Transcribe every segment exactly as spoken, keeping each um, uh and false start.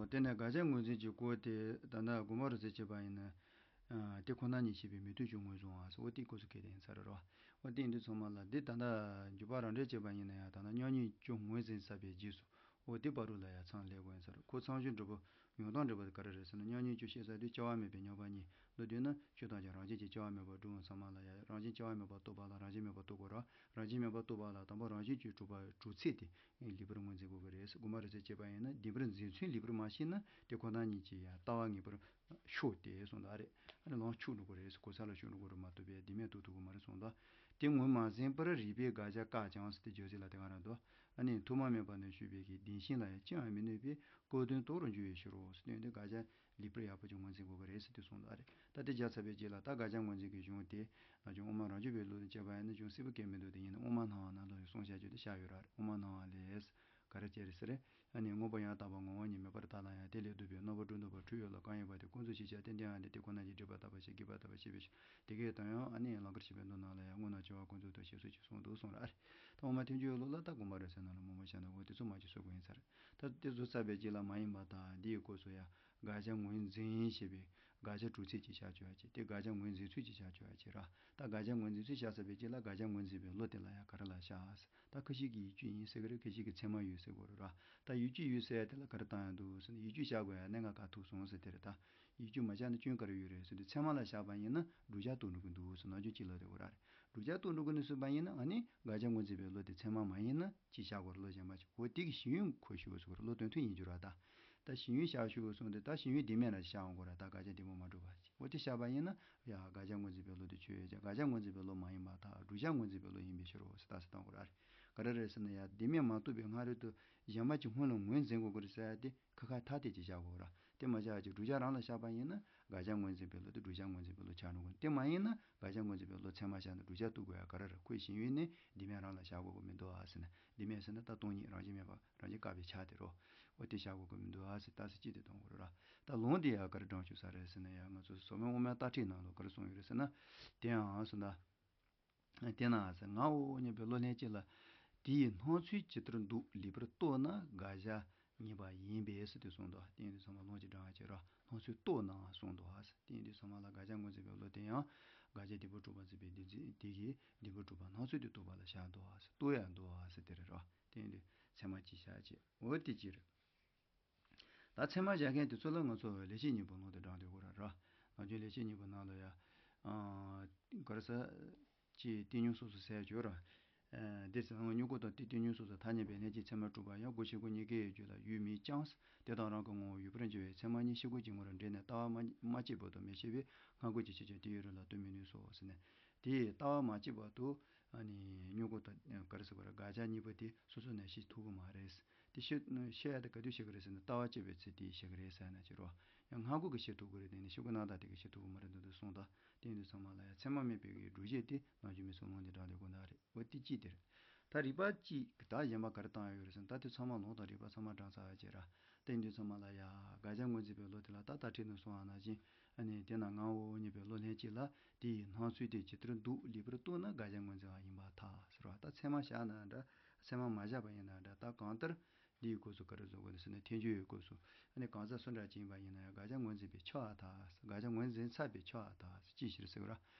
དེ་ནས་དགག་བྱ་ངོས་འཛིན་གྱི་སྐོར་དེ་ད་ལྟ་དགོངས་པ་རབ་གསལ་བྱས་པ་ཡིན་ན། ཨ། དེ་ཁོ་ན་ཉིད་ཤེས་པའི་མི་མཐུན་ཕྱོགས་ངོས་བཟུང་བ་ཟེར། འོ་དེའི་སྐོར་སུ་སྐད་དེ་ཡིན་ས་རེད་རོ། འོ་དེ་ཡིན་དུས་ཚང་མ་ལ་འདི་ད་ལྟ་འཇུག་པ་རང་འགྲེལ་བྱས་པ་ཡིན་ན་ཡང་ད་ལྟ་མཉམ་ཉིད་ཀྱི་ངོས་འཛིན་ཚར་བའི་རྗེས་སུ། འོ་དེ་བར་དུ་ལ་ཡང་མཚམས་ལེགས་པོ་ཡིན་ས་རེད། ཁོ་མཚམས་སྦྱོར་འབྲས་བུ་ཡོང་སྟངས་འབྲས་བུ་དེ་ག་རེ་རེད་ཟེར་ན། མཉམ་ཉིད་ཀྱི་ཤེས་བྱ་དུས་སྐྱེ་བ་མེད་པའི་མྱོང་བ་ཉིད་ལ་ལྟོས་ན་ཆོས་ཐམས་ཅད་རང་བཞིན་གྱིས་སྐྱེ་བ་མེད་པར་གྲུབ་འོང་། ཚང་མ་ལ་ཡང་རང་བཞིན་སྐྱེ་བ་མེད་པར་རྟོགས་པ་ལ་རང་བཞིན་མེད་པར་རྟོགས་དགོས་ར། རང་བཞིན་མེད་པར་རྟོགས་པ་ལ་དང་པོ་རང་བཞིན་གྱིས་གྲུབ་པ་གྲུབ་ཚད་དེ་ལེགས་པར་ངོས་འཛིན་དགོས་ཀྱི་རེད། དགོངས་པ་རབ་གསལ་བྱས་པ་ཡིན་ན་བདེན་པར་འཛིན་ཚུལ་ལེགས་པར་མ་ཤེས་ན་དེ་ཁོ་ན་ཉིད་ཀྱིས་ཡང་ལྟ་བ་ངེས་པར་ཤོར་ཏེ་གསུངས་འདུག་རེད། ཨ་ནི་ལམ་འཆུག་འགྲོ་གི་རེད། གོ་ས་ལ་ཤོར་འགྲོ་གི་རེད་མ་གཏོགས་པའི་བདེན་མེད་རྟོགས་ཐུབ་ཀྱི་མ་རེད་གསུངས་འདུག་དེ་ངོས་མ་ཟིན་པར་རིགས་པས་དགག་བྱ་བཀག་ཀྱང་ཟེར་ཏེ་བརྗོད་ཚིག་ལ་དེ་ག་རང་འདུག་ཨ་ནི་ཐོག་མ་མེད་པ་ནས་ཞུས་པའི་གི་བདེན་ཞེན་ལ་ཡང་ཅི་ཡང་མི་གནོད་པས་བཀག་དོན་རྟོགས་རུང་འགྱུར་བའི་ཕྱིར་རོ་ཟེར། དོན་དེ་དགག་བྱ་ལེགས་པར་ཡག་པོ་ཅིག་ངོས་འཛིན་དགོས་ཀྱི་རེད་ཟེར་ཏེ་གསུངས་འདུག་ཨ་རེད། ད་དེ་བརྒྱབ་ཚར་བའི་རྗེས་ལ་ད་དགག་བྱ་ངོས་འཛིན་གྱི་གཞུང་དེ་ན་ཀྱང་དབུ་མ་རང་རྒྱུད་པའི་ལུགས་ནས་དཔྱད་པ་ཡིན་ན་ཅུང་གསལ་པོ་སྐད་མི་འདུག་དེ་ཡིན་ན་དབུ་མ་སྣང་བ་ནང་ལོགས་ཀྱི་གསུང་བཤད་རྒྱུ་དེ་བཞག་ཡོད་ར། དབུ་མ་སྣང་བ་ལས་ག་རེ་བྱས་རེད་ཟེར། ཨ་ནི་དངོས་པོ་ཡང་དག་པ་ངོ་བོ་ཉིད་མེད་པར་ཐལ་ལ་ཡང་དེ་ལས་བཏུས་པའི་རྣམ་པར་གྲོལ་འདོད་པ་འཁྲུལ་ཡོད་ལ་གང་ཡིན་པ་དེ་ཀུན་རྫོབ་ཞེས་བྱ་སྟེ། འདི་ཡང་འདི་སྟེ་ཁོ་ན་ཉིད་སྒྲིབ་པ་དག་པ་ཞེས་དགག་པ་དག་པ་ཞེས་པའི་ཕྱིར། དེ་སྐད་དུ་ཡང་ཨ་ནི་ཡང་ལང་ཀར་ཞེས་པའི་མདོ་ནང་ལ་ཡང་དངོས་རྣམས་བྱེ་བ་ཀུན་རྫོབ་ཏུ་ཞེས་སོགས་ཀྱིས་གསུངས་འདུག་གསུངས་ར། ཨ་རེ། ད་དབུ་མ་ཐལ་འགྱུར་ལུགས་ལ་ད་དགོངས་པ་རབ་གསལ་ནང་ལ་མང་པོ་བཤད་འདུག་འོ་དེ་ཚོ་མ་ཅིག་གསུང་དགོས་ཡིན་ས་རེད། ད་དེ་ཚོ་བསགས་པའི་རྗེས་ལ་མ་ཡིན་པ་དང་འདི་ཡི་སྐོར་སུ་ཡང་དགག་བྱ་ངོས་འཛིན་ཞེས་པའི་དགག་བྱ་གྲུབ་ཚད་ཅིག་བཞག་ཆོག་ཡ་ཅིག་དེ་དགག་བྱ་ངོས་འཛིན་ཚུལ་ཅིག་བཞག་ཆོག་ཡ་ཅིག་ར། ད་དགག་བྱ་ངོས་འཛིན་ཚུལ་བཞག་ཚར་བའི་རྗེས་ལ་དགག་བྱ་ངོས་འཛིན་པའི་བློ་དེ་ལ་ཡང་ག་རེ་ལབ་བཞག་ད་ཁ་ཤས་ཀྱིས་ཡིད་དཔྱོད་ཡིན་ཟེར་གི་རེད། ཁ་ཤས་ཀྱིས་ཚད་མ་ཡོད་ཟེར་གི་རེད་ར། ད་ཡིད་དཔྱོད་ཡོད་ཟེར་ཡ་དེ་ལ་ག་རེ་བཏང་ཡ་འདུག་ཟེར་ན། ཡིད་དཔྱོད་བཞག་དགོས་ཡ་གནད་འགག་ག་ཐུག་སོང་ཟེར་དེ་རེད་ད། ཡིད་དཔྱོད་མ་བཞག་ན་སྐྱོན་ག་རེ་ཡོད་རེད་ཟེར་དུས་ཚད་མ་ལ་བཞག་པ་ཡིན་ན་བསྒྲུབ་བྱ་རྟོགས་འགྲོ་གི་འདུག་ཟེར་ནམ་རྒྱུན་གཅིག་ལབ་བསྡད་ཡོད་ར། བསྒྲུབ་བྱ་རྟོགས་འགྲོ་གི་འདུག་ཟེར་བ་ཡིན་ན་ཨ་ནི་དགག་བྱ་ངོས་འཛིན་པའི་བློ་དེ་ཚད་མ་མ་ཡིན་ན་ཅིག་བཞག་དགོས་རེད། བློ་གཞན་པ་ཅིག་འོ་དེ་གི་ཞེན་ཡུལ་ཁོ་ཞུ་དགོས་ཟེར་གི་རེད། བློ་དོན་མཐུན་ཡིན་རྒྱུ་ར་ད། ད་ཞེན་ཡུལ་བཞག་ཞུ་དགོས་གསུངས་ཏེ་ད་ཞེན་ཡུལ་བདེན་མེད་ལ་བཞག་འོང་དགོས་ར། ད་དགག་བྱ་བདེན་པོ་མ་གྲུབ་པ་ཅིག་འོ་དེ་བཞག་པ་ཡིན་ན་ཡ་དགག་བྱ་ངོས་འཛིན་པའི་བློ་དེ་ཆོས་ཅན། དགག་བྱ་ངོས་འཛིན་པའི་བློ་མ་ཡིན་པར་ཐལ། བསྒྲུབ་བྱ་ངོས་འཛིན་པའི་བློ་ཡིན་པའི་ཕྱིར་རོ་ཟེར་ད་ཟེར་བཏང་དགོས་ར། ག་རེ་རེད་ཟེར་ན་ཡ་བདེན་མེད་མ་རྟོགས་པའི་སྔ་རོལ་དུ་གཞན་པ་ཅིག་སྔོན་ལ་ངོས་འཛིན་དགོས་ཀྱི་རེད་ཟེར་ཡ་དེ། ཁ་ཁ་ཐ་དད་ཅིག་བཞག་དགོས་ར། དེ་མ་བཞག་ཅིག་བསྒྲུབ་བྱ་རང་ལ་བཞག་པ་ཡིན་ན་དགག་བྱ་ངོས་འཛིན་པའི་བློ་དེ་བསྒྲུབ་བྱ་ངོས་འཛིན་པའི་བློ་ཆགས་འགྲོ་གི། དེ་མ་ཡིན་ན་དགག་བྱ་ངོས་འཛིན་པའི་བློ་ཚད་མ་བཞག་ན་བསྒྲུབ་བྱ་རྟོགས་དགོས་ཡ་ག་རེ་རེད། ཁོའི་ཞེན་ཡུལ་ནི་བདེན་མེད་རང་ལ་བཞག་དགོས་ཀྱི་མི་འདུག་ཨ་ཟེར་ན། བདེན་མེད་ཟེར་ན་ད་སྟོང་ཉིད་རང་བཞིན་མེད་པ་རང་བཞིན་བཀག་པའི་ཆ་དེ་རོ། འོ་དེ་བཞག་དགོས་ཀྱི་མི་འདུག་ཨ་ཟེར་ད་ཟེར་ཅི་དེ་གཏོང་དགོས་རེད་ར། ད་ལུང་དེ་ཡ་ག་རེ་དྲངས་བཅུག་ས་རེད་ཟེར་ན་ཡ་ང་ཚོ་ཟབ་མོའི་དབུ་མའི་ལྟ་ཁྲིད་ནང་ལ་ག་རེ་གསུངས་ཡོད་རེད་ཟེར་ན། དེའང་ཟེར་ན། དེས་ན་ཟེར། ངའོ་སྙམ་པའི་བློ་ལྷན་སྐྱེས་ལ་དེ་ཡི་སྣང་ཚུལ་ཇི་ལྟར་འདུག་ལེགས་པར་རྟོགས་ན་དགག་བྱ་ཉེས་པ་ཡིན་པས་ཟེར་ཏེ་གསུངས་འདུག་དེ་ཡིན་དུས་ཚང་མ་ལུང་ཅིག་དྲངས་བྱས་ར། སྣང་ཚུལ་རྟོགས་ན་གསུངས་འདུག་ཨ་ཟེར། དེ་ཡིན་དུས་ཚང་མ་ལ་དགག་བྱ་ངོས་འཛིན་པའི་བློ་དེ་ཡང་དགག་བྱ་བདེན་པར་གྲུབ་པ་འཛིན་པའི་བདེན་འཛིན་དེ་གིས་བདེན་པར་གྲུབ་པ་སྣང་ཚུལ་དེ་རྟོགས་པ་ལ་བཞག་འདུག་ཨ་ཟེར། རྟོགས་ཡ་འདུག་ཨ་ཟེར་དེ་རེད་ར། དེ་ཡིན་དུས་ཚད་མ་ཅིག་བཞག་བྱས་འོ་དེ་ཅི་རེད། ད་ཚད་མ་བཞག་མཁན་དེ་ཚོ་ལ་ང་ཚོ་ལེགས་བཤད་སྙིང་པོ་ནང་དུ་དྲངས་དུས་གོ་ར་ར། ནམ་རྒྱུན་ལེགས་བཤད་སྙིང་པོ་ནང་ལ་ཡ། ཨ། ག་རེ་ཟེར། ཅེས་བསྟན་ཉོན་སོ་སོར་ཟད་བརྗོད་ར། ཨ། འདིར་ཟེར་ན་མྱུ་གུ་དང་དེ་བསྟན་ཉོན་སོ་སོར་ཐ་སྙད་པའི་ལྷན་སྐྱེས་ཚད་མར་གྲུབ་པ་ཡང་སྒོ་ཕྱེ་སྒོ་གཉིས་ཀའི་རྒྱུད་ལ་ཡོད་མིན་ཀྱང་། དེ་དང་རང་གི་ངོ་བོ་ཡོད་པར་འགྱུར་བའི་ཚད་མ་གཉིས་ཕྱི་རྒོལ་གྱི་ངོར་འདྲེས་ནས་ལྟ་བ་མ་མ་སྐྱེས་བར་དུ་མི་ཤེས་པས་སྔ་རྒོལ་གྱི་ཕྱིར་ཀྱང་དེ་ཡོད་རིགས་ལ་ལྟོས་མི་ནུས་སོ་ཟེར་ནས། དེས་ལྟ་བ་མ་སྐྱེས་བར་དུ་ཨ་ནི་མྱུ་གུ་དང་ག་རེ་ཟེར་དགོས་རེད། དགག་བྱ་གཉིས་པོ་དེ་སོ་སོ་ནས་ཤེས་ཐུབ་ཀྱི་མ་རེད། དེ་ཤེས་ཤེས་ཡ་དེ་ག་དུས་ཤེས་ཀྱི་རེད་ཟེར་ན་ལྟ་བ་སྐྱེས་པའི་ཚེ་དེ་ཤེས་ཀྱི་རེད་ཟེར་ན་ཅི་རོ། ཡང་སྔ་རྒོལ་གྱིས་ཤེས་ཐུབ་ཀྱི་རེད། དེ་ནི་ཕྱི་རྒོལ་རྣམ་དག་དེ་གིས་ཤེས་ཐུབ་ཀྱི་མ་རེད་འདུག་འདུག་གསུངས་ད། དེ་ཡིན་དུས་ཚང་མ་ལ་ཡ་ཚད་མ་མེད་པའི་གི་སྒྲུབ་བྱེད་དེ་ནམ་རྒྱུན་མི་ཚོ་ལུང་དེ་དྲངས་དེ་དགོས་འདུག་རེད། འོ་དེ་གཅིག་དེ་རེད། ད་རིགས་པ་གཅིག་གི་ད་གཞན་པ་ག་རེ་བཏང་ཡོད་རེད་ཟེར་ན་ད་དེ་ཚང་མ་ལུང་དང་རིགས་པ་ཚང་མ་དྲངས་ཚར་བ་བྱས་ར། དེ་ཡིན་དུས་ཚང་མ་ལ་ཡ་དགག་བྱ་ངོས་འཛིན་པའི་བློ་དེ་ལ་ད་ལྟ་ཁྲིད་ནས་གསུངས་པ་ནང་བཞིན། ཨ་ནི་དེས་ན་ངའོ་སྙམ་པའི་བློ་ལྷན་སྐྱེས་ལ་དེ་ཡི་སྣང་ཚུལ་དེ་ཇི་ལྟར་འདུག་ལེགས་པར་རྟོགས་ན་དགག་བྱ་ངོས་འཛིན་པ་ཡིན་པར་ཐལ་ཟེར་བ། ད་ཚད་མ་བཞག་ན་འདྲ། ཚད་མ་མ་བཞག་པ་ཡིན་ན་འདྲ། ད་གང་ལྟར་འདི་ཡི་སྐབས་སུ་ག་རེ་བཟོ་དགོས་ནས་ཟེར་ན་ཐལ་འགྱུར་ཡི་སྐབས་སུ་ཨ་ནི་གང་ཟག་སུ་འདྲ་ཅིག་ཡིན་པ་ཡིན་ན་ཡང་དགག་བྱ་ངོས་འཛིན་པས་ཁྱབ་པར་ཐལ། དགག་བྱ་ངོས་འཛིན་ཚར་བས་ཁྱབ་པར་ཐལ་ཅི་ཞིག་ཟེར་བ།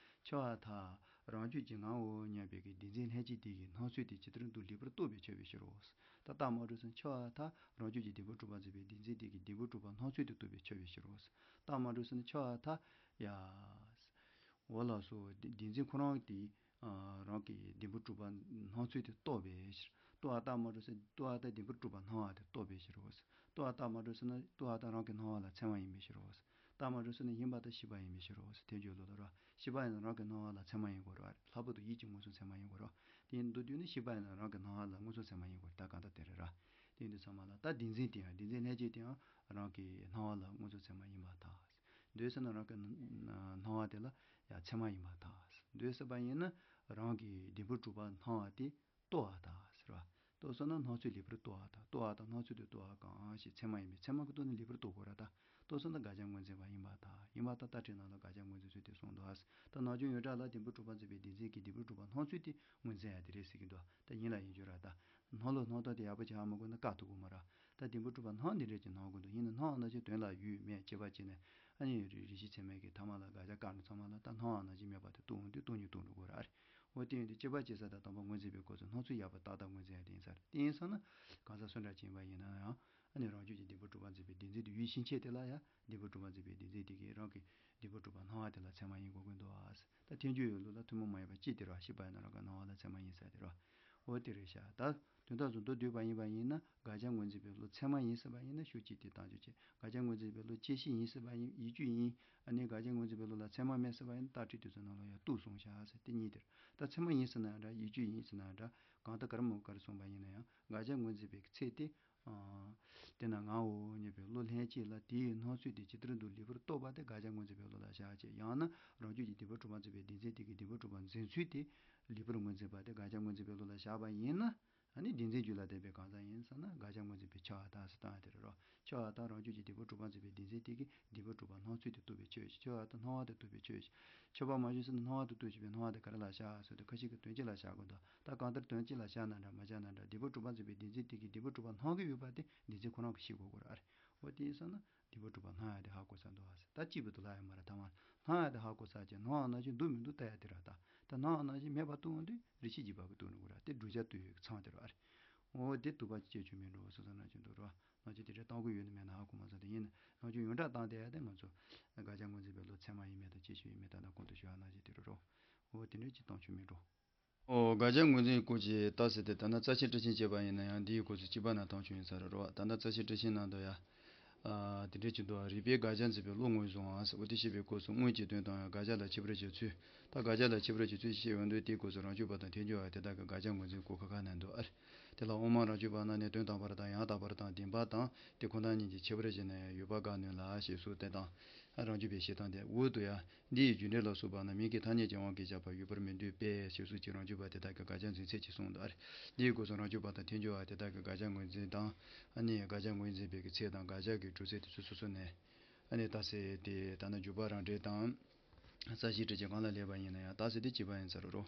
ཁྱབ་པར་ཐལ། རང་རྒྱུད་ཀྱི་ངའོ་སྙམ་པའི་གི་བདེན་འཛིན་ལྷན་སྐྱེས་དེ་གི་སྣང་ཚུལ་དེ་ཇི་ལྟར་འདུག་ལེགས་པར་རྟོགས་པས་ཁྱབ་པའི་ཕྱིར་རོ། ད་རྟགས་མ་གྲུབ་ཟེར་ན་ཁྱབ་པར་ཐལ། རང་རྒྱུད་ཀྱི་བདེན་པར་གྲུབ་པ་འཛིན་པའི་བདེན་འཛིན་དེ་གི་བདེན་པར་གྲུབ་པ་སྣང་ཚུལ་དེ་རྟོགས་པས་ཁྱབ་པའི་ཕྱིར་རོ། རྟགས་མ་གྲུབ་ཟེར་ན་ཁྱབ་པར་ཐལ། ཡ། འོ་ལགས་སོ། བདེན་འཛིན་ཁོ་རང་དེ་རང་གི་བདེན་པར་གྲུབ་པ་སྣང་ཚུལ་དེ་རྟོགས་པའི་ཕྱིར། རྟོགས་པ་རྟགས་མ་གྲུབ་ཟེར་ན་རྟོགས་པ་དང་བདེན་པར་གྲུབ་པ་སྣང་བ་དེ་རྟོགས་པའི་ཕྱིར་རོ། རྟོགས་པ་རྟགས་མ་གྲུབ་ཟེར་ན་རྟོགས་པ་དང་རང་གི་སྣང་བ་ལ་ཚད་མ་ཡིན་པའི་ཕྱིར་རོ། རྟགས་མ་གྲུབ་ཟེར་ན་ཡིན་པ་དང་ཤེས་པ་ཡིན་པའི་ཕྱིར་རོ། ཐལ་འགྱུར་ལུགས་ལ་རོ། ཤེས་པ་ཡིན་ན་རང་གི་སྣང་བ་ལ་ཚད་མ་ཡིན་དགོས་རོ། ལྷག་པར་དུ་ཡིད་ཀྱི་མངོན་སུམ་ཚད་མ་ཡིན་དགོས་རོ། དེ་ཡིན་དུས་ནི་ཤེས་པ་ཡིན་ན་རང་གི་སྣང་བ་ལ་མངོན་སུམ་ཚད་མ་ཡིན་དགོས་རེད། ད་གང་ལྟར་དེ་རེད་ར། དེ་ཡིན་དུས་ཚང་མ་ལ་ད་བདེན་འཛིན་དེ་ཡང་བདེན་འཛིན་ལྷན་སྐྱེས་དེ་ཡང་རང་གི་སྣང་བ་ལ་མངོན་སུམ་ཚད་མ་ཡིན་པར་ཐལ། འདོད་ཟེར་ན་རང་གི་སྣང་བ་དེ་ལ་ཡང་ཚད་མ་ཡིན་པར་ཐལ། འདོད་ཟེར་བ་ཡིན་ན་རང་གི་བདེན་པར་གྲུབ་པ་སྣང་བ་དེ་རྟོགས་པར་ཐལ་ཟེར་བ། རྟོགས་སོང་ན་སྣང་ཚུལ་ལེགས་པར་རྟོགས་པར་ཐལ། རྟོགས་པ་དང་སྣང་ཚུལ་དེ་རྟོགས་པ་གང་ཞིག་ཚད་མ་ཡིན་པས་ཚད་མ་གི་ཐོག་ནས་ལེགས་པར་རྟོགས་དགོས་ར། ད་རྟོགས་སོང་ན་དགག་བྱ་ངོས་འཛིན་པ་ཡིན་པར་ཐལ། ཡིན་པར་ཐལ། རྟགས་ཁྲིད་ནང་ལ་དགག་བྱ་ངོས་འཛིན་ཚུལ་དེ་གསུངས་འདུག་ཨ། ད་ནམ་རྒྱུན་ཡོངས་གྲགས་ལ་བདེན་པར་གྲུབ་པ་འཛིན་པའི་བདེན་འཛིན་གྱི་བདེན་པར་གྲུབ་པ་སྣང་ཚུལ་དེ་ངོས་འཛིན་ཡ་དེ་རེད་ཟེར་གྱི་འདུག་ད་ཡིན་ལ་ཡིན་རྒྱུ་ར། ད་སྣང་ལུགས་སྣང་སྟངས་དེ་ཡག་པོ་ཅིག་ཧ་མ་གོ་ན་བཀག་ཐུབ་ཀྱི་མ་རེད། ད་བདེན་པར་གྲུབ་པ་སྣང་འདི་འདྲ་ཅིག་སྣང་དགོས་འདུག་ཡིན་ན་སྣང་བ་ནང་བཞིན་དོན་ལ་ཡུལ་མེད་དཔྱད་པ་བྱས་ནས་ཨ་ནི་རེ་རེ་ཞིག་ཚད་མའི་གི་ཐ་མ་ལ་དགག་བྱ་བཀག་ནས་ཚང་མ་ལ་ད་སྣང་བ་ནང་བཞིན་མེད་པ་དེ་རྟོགས་འོང་དུས་སྟོང་ཉིད་རྟོགས་འགྲོ་དགོས་ར་ཨ་རེད། འོ་དེ་ཡིན་དུས་དཔྱད་པ་བྱེད་ས་དང་དང་པོ་ངོས་འཛིན་པའི་སྐབས་སུ་སྣང་ཚུལ་ཡག་པོ་ཏག་ཏག་ངོས་འཛིན་ཡ་དེ་ཡིན་ས་རེད། དེ་ཡིན་སོང་ན་གང་ཟག་སུ་འདྲ་ཅིག་ཡིན་པ་ཡིན་ན་ཡང་ཨ་ནི་རང་རྒྱུད་ཀྱི་བདེན་པར་གྲུབ་པ་འཛིན་པའི་བདེན་འཛིན་དེ་ཡུལ་ཕྱིན་ཆད་དེ་ལ་ཡང་བདེན་པར་གྲུབ་པ་འཛིན་པའི་བདེན་འཛིན་དེ་གིས་རང་གི་བདེན་པར་གྲུབ་པ་སྣང་བ་དེ་ལ་ཚད་མ་ཡིན་དགོས་ཀྱི་འདུག་ཨ། ད་ཐལ་འགྱུར་ཡོད་ལུགས་ལ་ཐུན་མོང་མ་ཡིན་པ་གཅིག་དེ་རེད་བ། ཤེས་པ་ཡིན་ན་རང་གི་སྣང་བ་ལ་ཚད་མ་ཡིན་ས་དེ་རེད་བ། འོ་དེ་རེད་ཤག་ད་དོན་དག་ཚོ་མདོར་བསྡུས་པ་ཡིན་པ་ཡིན་ན་དགག་བྱ་ངོས་འཛིན་པའི་བློ་ཚད་མ་ཡིན་ཟེར་བ་ཡིན་ན་ཤུགས་གཅིག་དེ་བཏང་ཆོག་ཅེས། དགག་བྱ་ངོས་འཛིན་པའི་བློ་བཅད་ཤེས་ཡིན་ཟེར་བ་ཡིན་ཡིད་དཔྱོད་ཡིན། ཨ་ནི་དགག་བྱ་ངོས་འཛིན་པའི་བློ་ལ་ཚད་མ་མེད་ཟེར་བ་ཡིན་ན་རྟགས་ཁྲིད་དུས་ཚོད་ནང་ལ་ཡང་གཏུགས་སོང་ཤག་ཟེར་དེ་གཉིས་དེ་རེད། ད་ཚད་མ་ཡིན་ཟེར་ན་འདྲ་ཡིད་དཔྱོད་ཡིན་ཟེར་ན་འདྲ་གང་ལྟར་ག་རེ་མོ་ག་རེ་གསུངས་པ་ཡིན་ན་ཡང་དགག་བྱ་ངོས་འཛིན་པའི་ཚད་དེ། དེ་ན་ངའོ་སྙམ་པའི་བློ་ལྷན་སྐྱེས་ལ་དེའི་སྣང་ཚུལ་དེ་ཇི་ལྟར་འདུག་ལེགས་པར་རྟོགས་པ་དེ་དགག་བྱ་ངོས་འཛིན་པའི་བློ་ལ་བཞག་ཅེས། ཡང་ན་རང་རྒྱུད་ཀྱི་བདེན་པར་གྲུབ་པ་འཛིན་པའི་བདེན་འཛིན་དེ་གིས་བདེན་པར་གྲུབ་པ་འཛིན་ཚུལ་དེ་ལེགས་པར་ངོས་འཛིན་པ་དེ་དགག་བྱ་ངོས་འཛིན་པའི་བློ་ལ་བཞག་པ་ཡིན་ན། ཨ་ནི་བདེན་འཛིན་རྒྱུད་ལ་ལྡན་པའི་གང་ཟག་ཡིན་ཟེར་ན་དགག་བྱ་ངོས་འཛིན་པའི་ཁྱབ་པ་དག་ཟེར་སྟངས་དེ་རེད་རོ། ཁྱབ་པ་དག་རང་རྒྱུད་ཀྱི་བདེན་པར་གྲུབ་པ་འཛིན་པའི་བདེན་འཛིན་དེ་གིས་བདེན་པར་གྲུབ་པ་སྣང་ཚུལ་དེ་རྟོགས་པའི་ཆོས་ཤིག་ཁྱབ་པ་དག་སྣང་བ་དེ་རྟོགས་པའི་ཆོས་ཤིག་ཁྱབ་པ་མ་བྱུང་ཟེར་ན་སྣང་བ་དེ་རྟོགས་བྱེད་པའི་སྣང་བ་དེ་ག་རེ་ལ་བཞག་ཟེར་དུས་ཁ་ཅིག་གི་དོན་སྤྱི་ལ་བཞག་དགོས་འདུག་ད་གང་ལྟར་དོན་སྤྱི་ལ་བཞག་ན་འདྲ་མ་བཞག་ན་འདྲ་བདེན་པར་གྲུབ་པ་འཛིན་པའི་བདེན་འཛིན་དེ་གིས་བདེན་པར་གྲུབ་པ་སྣང་གི་ཡོད་པ་དེ་བདེན་འཛིན་ཁོ་རང་གིས་ཤེས་དགོས་དགོས་ར་ཨ་རེད། འོ་དེ་ཡིན་ཙང་ན་བདེན་པར་གྲུབ་པ་སྣང་ཡ་དེ་ཧ་གོ་ས་འདུག་ཨ་ཟེར། ད་གཅིག་པུ་དུ་ལ་ཡ་མ་རེད། ཐ་མ་སྣང་ཡ་དེ་ཧ་གོ་ས་ཀྱི་སྣང་བ་ནང་བཞིན་འདུག་མི་འདུག་ལྟ་ཡ་དེ་ར། ད་ད་སྣང་བ་ནང་བཞིན་མེད་པ་རྟོགས་འོང་དུས་རེ་ཞིག་འཇིག་པ་གི་རྟོགས་འགྲོ་གི་ར། དེ་བསྒྲུབ་བྱ་ལྟོས་ཡོད་ཀྱི་མཚམས་དེ་ར་ཨ་རེད། འོ་དེ་རྟོགས་པ་ཅི་སྐྱེ་ཆོག་མིན་འགྲོ་སོ་སོ་ནང་བཞིན་འདུག་ར། ནང་བཞིན་དེ་འདྲ་བཏང་གི་ཡོད་ནི་མེད་ན་ཧ་གོ་མ་སོང་། དེ་ཡིན་ན་ནང་བཞིན་ཡོངས་གྲགས་བཏང་བསྡད་ཡ་དེ་ང་ཚོ་དགག་བྱ་ངོས་འཛིན་པའི་བློ་ཚད་མ་ཡིན་མིན་དང་སྐྱེ་ཆོག་ཡིན་མིན་དང་ནང་ཁོང་དུ་ཞུ་བ་ནང་བཞིན་དེ་རུ་རོ། འོ་དེ་འདྲ་ཅིག་བཏང་ཆོག་མིན་འགྲོ། ཨོ་དགག་བྱ་ངོས་འཛིན་སྐོར་གྱི་རྟགས་ཟེར་ཏེ་ད་ནི་རྩ་ཤེ་སྤྲི་ཤིང་བྱས་པ་ཡིན་ན་ཡང་འདིའི་སྐོར་སུ་གཅིག་པ་ན་བཏང་ཆོག་ཡིན་ས་རེད་རོ། ད་ནི་རྩ་ཤེ་སྤྲི་ཤིང་ནང་དུ་ཡ། ཨ་དེ་འདྲ་ཅིག་འདུག་རིགས་པས་དགག་བྱ་འཛིན་པའི་བློ་ངོས་བཟུང་བ་ཟེར། འོ་དེ་བཤད་པའི་སྐོར་སུ་དངོས་ཀྱི་དོན་དང་ཡང་དགག་བྱ་ལ་ཁྱད་པར་གྱི་ཚུལ། ད་དགག་བྱ་ལ་ཁྱད་པར་གྱི་ཚུལ་ཞེས་འོ་འདུག་དེའི་སྐོར་སུ་རང་རྒྱུད་པ་དང་ཐལ་འགྱུར་བ་དེ་དག་གི་དགག་བྱ་ངོས་འཛིན་སྐོར་ཁ་ཁ་ནས་འདུག་ཨ་རེ། དེ་ལ་དབུ་མ་རང་རྒྱུད་པ་རྣམས་ནི་དོན་དམ་པར་དང་ཡང་དག་པར་དང་བདེན་པ་དང་དེ་ཁོ་ན་ཉིད་ཀྱི་ཁྱད་པར་གཞན་ན་ཡང་ཡོད་པ་དགག་ནུས་ལ་ཞེས་སོགས་དེ་དང་། རང་རྒྱུད་པའི་བཤད་སྟངས་དེ་འོག་ཏུ་ཡང་འདི་ཡི་རྒྱུ་འབྲས་ལ་སོགས་པ་རྣམས་མིང་གི་ཐ་སྙད་ཀྱི་དབང་གིས་ཁྱབ་པ་ཡོད་པར་མི་འདོད་པས་ཞེས་སོགས་ཀྱི་རང་རྒྱུད་པ་དེ་དག་གི་དགག་བྱ་འཛིན་ཚད་ཀྱིས་གསུངས་འདུག་ཨ་རེ། འདིའི་སྐོར་སུ་རང་རྒྱུད་པ་དང་ཐལ་འགྱུར་བ་དེ་དག་གི་དགག་བྱ་ངོས་འཛིན་དང་། ཨ་ནི་དགག་བྱ་ངོས་འཛིན་པའི་གི་ཚད་དང་དགག་བྱ་གི་གྲུབ་ཚད་དེ་ཚོ་སོ་སོ་ནས། ཨ་ནི་རྟགས་གསལ་དེ་ད་ནི་འཇུག་པ་རང་འགྲེལ་དང་། རྩ་ཤེ་སྤྲི་ཤིང་གང་ལ་སླེབས་པ་ཡིན་ན་ཡང་རྟགས་གསལ་དེ་གཅིག་པ་ཡིན་ས་རེད་རོ།